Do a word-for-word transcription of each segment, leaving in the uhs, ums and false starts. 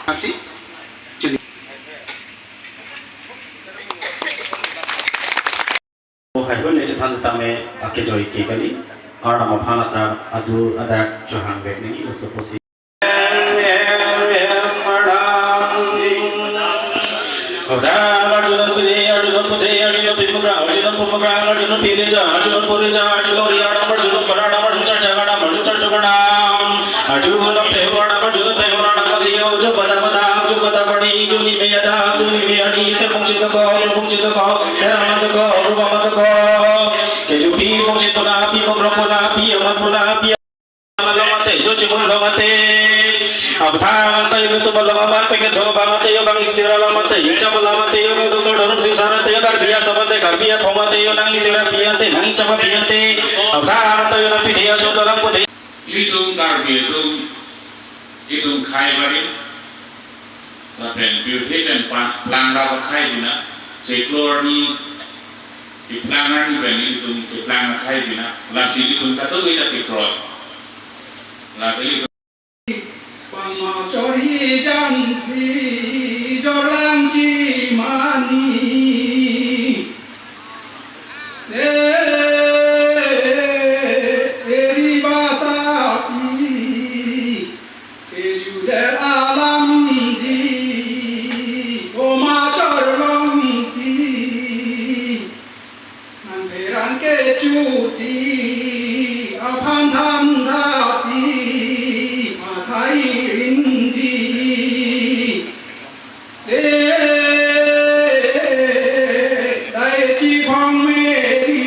Achi, chuli. O hai hon ne chethan tame akejoi ke kali. Arnam aphan atar adu adak chohang vek nangji laso pusi. Arjuna pide, Arjuna pide, Arjuna pimugra, Arjuna pumugra, Arjuna pirija, Arjuna purija, Arjuna riyanam, Arjuna paranam, Arjuna chaganam, Arjuna chaganam. Arjuna pehoranam, Arjuna pehoranam, siyo jo pada pada, jo pada padi, jo ni me ada, jo ni me adi, se pungchit ko, pungchit ko, se raman ko, rupaman ko. Kejupi pungchit puna, pi pungro puna, pi amat puna, pi amat lo mate, jo chimun lo mate. Abthang tayo tu lo amat peket do bang mate, yo bang iksira lo mate, icha lo mate, yo do do dorum sisara te, Karbi asam te, Karbi athong te, yo nang iksira piante, nang chapa piante. Abthang tayo na pidia so doram pute. Ilitum Karbi atum, ilitum khei barim, lapen pirthe pen pa, plang ra khei bina, chiklo arni, keplang arni pen ilitum keplang khei bina, lasi ilitum katu kita pikroi. Lasi ilitum Pangma chorhi jansi jorlang chimani. Se eri basapi kejuler alam di koma chorlongpi. Nang pherang kechuti aphan than thati athai rin di. Se dai chiphong meri,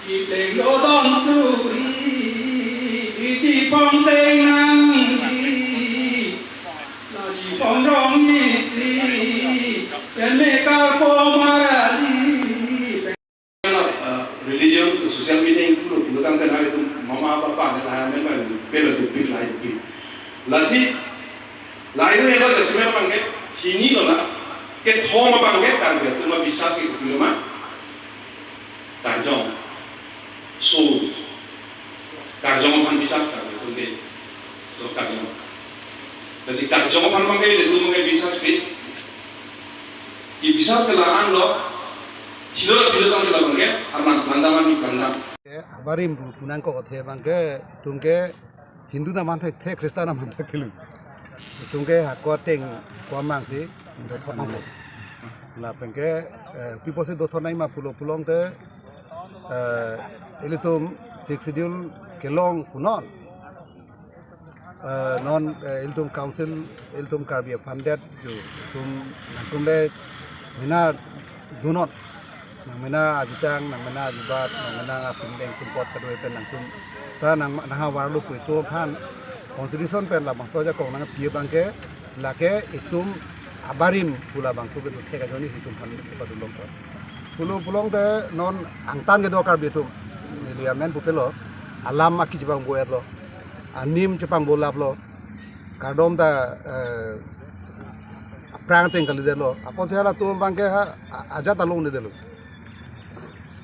ipleng lo don suri, ichiphong seng nangji. Laji pongrong isi, pen me kalpo marali. Uh, religion, social media ingpulo pulo tangte nanglitum mama papa ne lahai amen bai pelo dupik lahai dupik. Lasi, lahai no elo lasi me abangke, hini lo na, kethom abangke, Karbi atum abisas ke kopilo ma, karjong, so, karjong aphan bisas Karbi atum ke, so karjong. Lasi karjong aphan abangke, ilitum abangke bisas pe, kebisas ke la-an lo, thilo la philo tangte la abangke, arnam plandam ani plandam. Abarim pu-, punang ko athe abangke, itum ke Hindu atum aphan thekthe, Khristan atum aphan thekthe lo. Itum ke hako ateng ko amang si, do thot nanglo. Lapen ke, eh, pi apotsi do thot nangji ma pulo pulo tangte, eh, ilitum Sixth Schedule kelong punon. Eh, non, eh, ilitum council, ilitum Karbi aphan det, jo, itum, nangtum le mena dunnon. Nang mena ajutang, nang mena ajubat, nang mena apindeng sumpot kadoi pen nangtum. Ta nang, nang havar lo pu itum aphan constitution pen labangso ajakong nangpi abangke, lake itum abarim pu labangso ke thek ajoine si itum aphan padulong ko. Pulo pulo tangte non angtan kedo Karbi atum. Neli amen pupelo, alam aki chepangbo-et lo. Anim chepangbo lap lo. Kardom ta, eh, aphrang ateng kalidet lo. Apotsi halatum abangke ha, a-, ajat along nedet lo.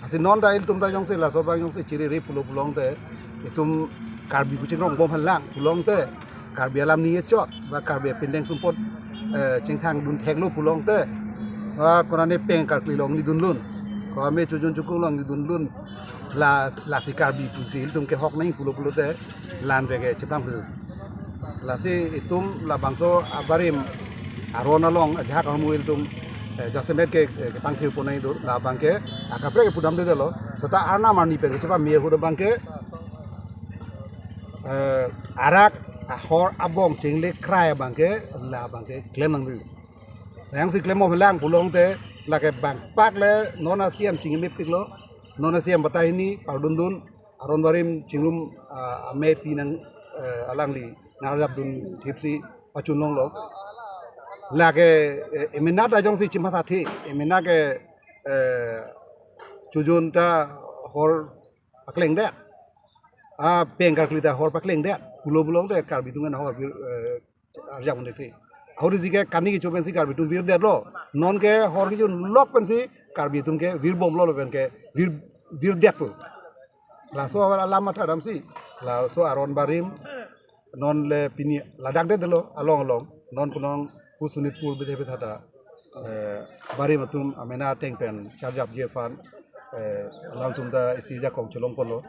Lasi non ta ilitum ta jongsi laso abang jongsi chiriri pulo pulo tangte, itum Karbi kuching rong bom halang pulo tangte, Karbi alam ni echot, ba Karbi apindeng sumpot, eh, chingthang dun thek lo pulo tangte, ba konane peng karkli along ni dunlun, ko ame chojun chokung along ni dunlun, la, lasi Karbi pusi ilitum kehok nangji pulo pulo tangte, la-an vek ke cheplang phlu. Lasi itum labangso abarim aron along ajahak ahormu ilitum, eh, jasemet ke, eh, kepangthir ponai do, labangke akaprek ke pudamdedet lo. Seta arnam arni pen kechepame ahut abangke, eh, arak ahor abong chingle krai abangke, labangke klem nangji. Nangsi klem mo lang pulo tangte, lake bang pak le non a-C M chingmepik lo, non a-C M batai hini pardundun, aron barim chingrum, ah, amei pi nang, eh, alangli nangarjap dun thipsi pachun longlo. Lake, eh, emena ta jongsi chimatha thi, emena ke, eh, chojun ta hor paklengdet. Ah, peng karkli ta hor paklengdet. Pulo pulo tangte Karbi atum ke nahok vir, eh, arjap un-e thi. Ahori si ke kani kecho pensi Karbi atum virdet lo. Non ke hor kejun lok pensi Karbi atum ke virbom lo lapen ke vir, virdet lo. Laso alam matha damsi. Laso aron barim non le pini ladak det lo along along non punong pu Sonitpur bide bide thata, eh, abarim atum amena ateng pen charjapji aphan, eh, alangtum ta isi ajakong chelong ponlo.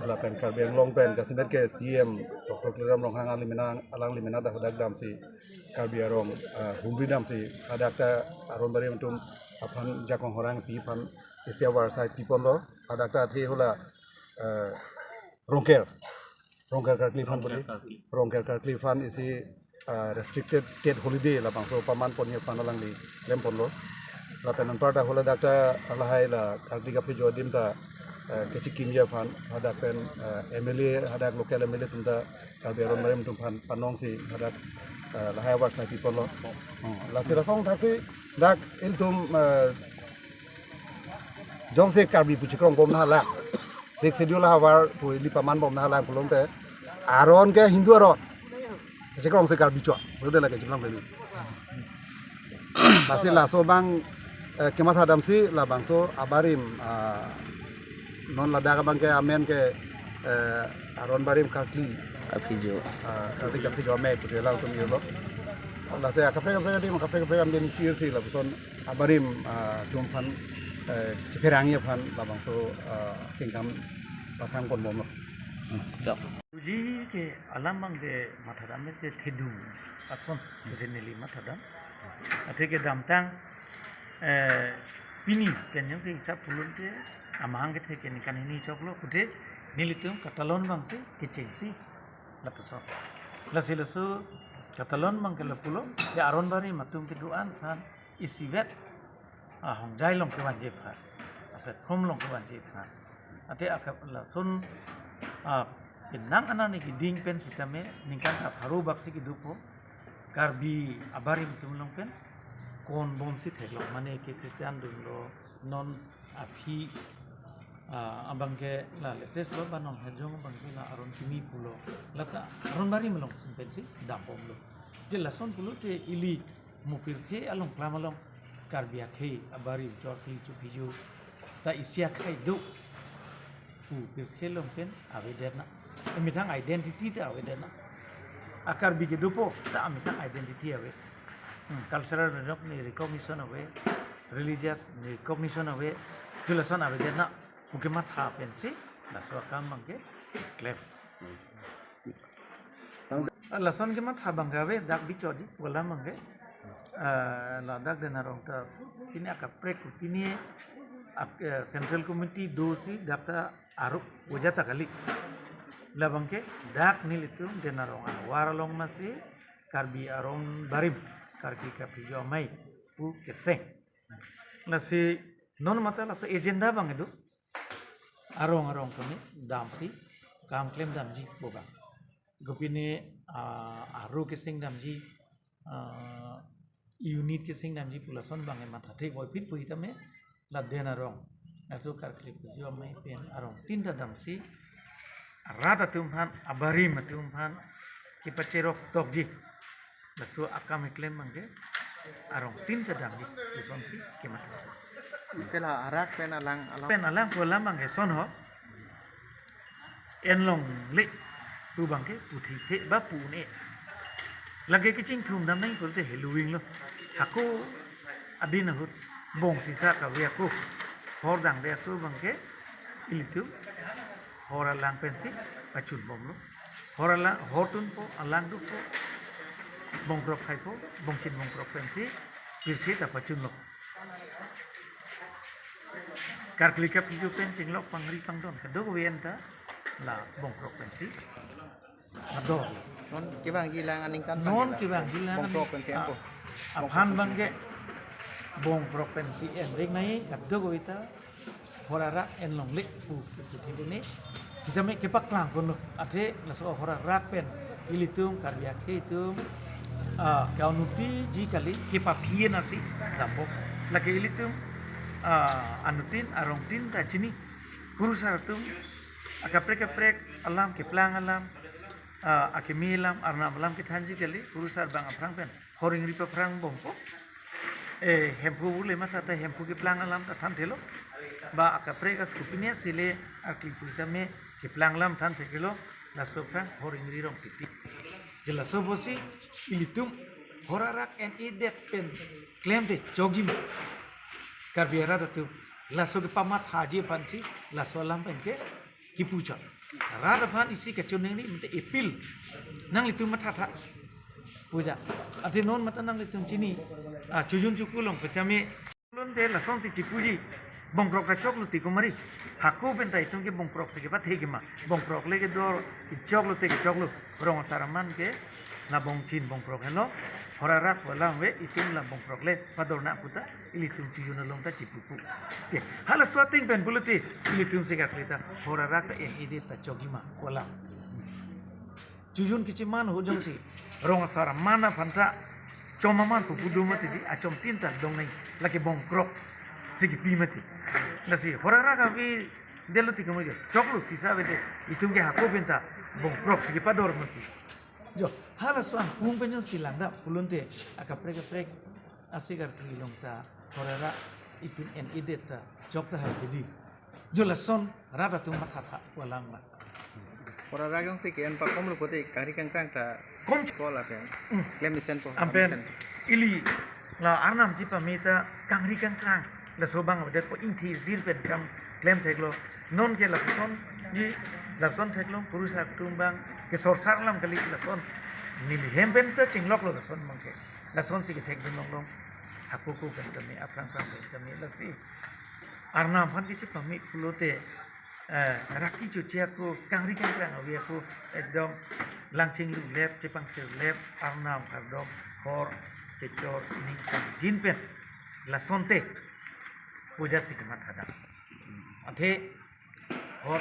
Lapen Karbi Anglong pen jasemet ke C M Doctor Tuliram Ronghang alangli mena, alangli mena ta hadak damsi Karbi arong, eh, humri damsi hadak ta aron barim atum aphan jakong horang pi aphan isi avarsai pi ponlo. Hadak ta athe hala, eh, Rongker, Rongker Karkli aphan puli. Rongker Karkli. Rongker Karkli aphan isi, ah, restricted state holiday labangso paman ponji aphan alangli klem ponlo. Lapen anparta hala dak ta lahai la Karkli kaphejo adim ta, eh, kachekimji aphan hadak pen, eh, M L A, hadak local M L A atum ta Karbi aron barim atum aphan panongsi hadak, eh, lahai avarsai pi ponlo. Oh, lasi lasong thaksi dak ilitum, eh, jongsi Karbi pu chekrong bom nanghalang, Sixth Schedule ahavar pu ili paman bom nanghalang pulote aron ke Hindu aron, chekrongsi Karbi chot, pulote lake chiplang beli. Lasi laso abang, eh, kematha damsi labangso abarim, ah, non ladak abang ke amen ke, eh, aron barim Karkli. Kaphejo. Ah, Karkli kaphejo amei pusi alangtum irlo. Lasi akaprek kaprek adim, akaprek kaprek adim chirsi lapuson abarim, ah, atum aphan, eh, chepherangji aphan labangso, ah, kengkam pathang pon bomlo. Hmm, chok. Uji ke alam abang ke mathadam ke thedung ason, hmm, pusi neli mathadam. Athe kedamtang, eh, pini kenyang si hisap pulote amahang kethe ke ningkan hini choklo, kuthe nelitum katalon abangsi kechengsi lapuson. Lasi laso katalon abang ke lapulo, ya aron barim atum kedo-an aphan isivet, ah, hongjai along kevanji aphan, ah, platform along kevanji aphan. Athe akap lason, ah, penang anani keding pen sitame ningkan kapharo baksi kedopo Karbi abarim atum along pen kon bomsi theklong, mane ke Christian dunlo, non aphi, ah, abang ke la latest lo, ba non hajong abang ke la aron kimi pulo, lata aron barim along sim pensi dam bomlo. Je lason pulote ili mo pirthe along klam along Karbi akhei abarim chorkli chophijo ta isi akhei do pu pirthe along pen avedet na. Methang identity ta avedet na. A Karbi kedopo ta methang identity ave. Hmm, cultural recog-, ni recognition ave, religious ni recognition ave, je lason avedet na. Pu kematha pensi laso akam abang ke klem. Lason kematha abang ke ave, dak bichoji pu alam abang ke. Ah, ladak Dena arong ta pini akaprek pini ak-, eh, Central Committee dosi dak ta aru uja ta kali. Labang ke dak nelitum Dena arong ahavar along masi Karbi aron barim Karkli kaphejo amei pu keseng. Lasi non mata laso agenda abang kedo. Arong arong kami damsi kam klem damji pu abang. Kopine, ah, aru keseng damji, ah, unit keseng damji pu lason abang ematha thek voiphit pu sitame la Dena arong, laso Karkli kaphejo amei pen arong tin ta damsi arat atum aphan, abarim atum aphan kepacherok tokji. Laso akam keklem abang ke arong tin ta damji, lasonsi kematha. Ke la arak pen alang, alang. Pen alang pu alam abang ke son ho. En longle pu abang ke pu thithe ba pu un-e. Lake kachingthum dam nang pulote heloving lo. Hako adin ahut bong sisa kave ako, hor dangde ako abang ke ilitum hor alang pensi pachun bomlo. Hor alang, hor tunpo, alang dopo, bongkrok haipo, bongchin bongkrok pensi pirthe ta pachunlo. Karkli kaphejo pen chinglok pangri pangdon kadokave anta la bongkrok pensi ador. Non kevangji alang aningkan non kevangji alang bongkrok pensi ampo. Aphan abang ke bongkrok pensi en ring nai kadokave ta hor arak en longle pu, pu, pu, pu ni sitame kepaklang ponlo. Athe laso hor arak pen ilitum Karbi akhei atum, ah, ke-unity ji kali, kepaphi nasi dampo. Lake ilitum, ah, anuttin arong tin ta chini. Kurusar atum akaprek kaprek alam, keplang alam, ah, akimi alam, arnam alam kethanji kali, kurusar abang aphrang pen hor ingri paphrang bompo. Eh, Hemphu vule matha ta Hemphu keplang alam ta thanthelo. Ba akaprek as kopine sile Karkli pu sitame keplang alam thanthelo. Laso aphrang hor ingri rong titi. Je laso apotsi ilitum hor arak en-edet pen klemte chokji ma. Karbi arat atum laso kepamathaji aphansi laso alam pen ke kipu chot. Rat aphan isi kachoningri mate appeal. Nanglitum mathatha puja. Athe non mate nanglitum chini, ah, chojun choku long petame. Lonte lasonsi chipuji. Bongkrok ta choklo ti kumari. Hako pen ta itum ke bongkrok si kepathe ke ma. Bongkrok le kedor, kechoklo te kechoklo. Rong asar aman ke la bongchin bongkrok helo. Hor arak pu alam ave, itum la bongkrok le pador nang pu ta ilitum chojun along ta chipupu. Che, halaso ating pen pulote ilitum si karkli ta hor arak ta en-edet ta chokji ma pu alam. Chojun kechiman ahut jongsi rong asar aman aphan ta chom aman pupu do mati di, achom tin ta dong nai, lake bongkrok si kipi mati. Lasi hor arak avedetlo ti kumari, choklo sisa avedet, itum ke hako pen ta bongkrok si kepador mati. Jo, halaso angkung pen jongsi langdam pulote akaprek kaprek ase karkli along ta hor arak itum en-edet ta chok tahai bidi. Jo lason rat atum mathatha pu alam ma. Hor arak jongsi ke-en pakomlo pote kangri kangkrang ta kom ko lapen. Hmm. Klem mesenpo. Anpen ili la arnam chipame ta kangri kangkrang laso abang avedetpo, ingthi jir pen kam klem theklo. Non ke lapusonji, lapuson theklong, kurusar atum abang kesorsar alam kali lason. Neli hem pen ta chingloklo lason abang ke. Lasonsi kethekdun longlong. Hako ko pen tame, aphrang phrang pen tame, lasi arnam aphan kechepame pulote, eh, raki choche ako, kangri kangkrang ave ako, ekdom lang chinglu lep, chepangthir lep, arnam kardom, hor kechor, ining sangjin pen lasonte puja si kemathadam. Athe hor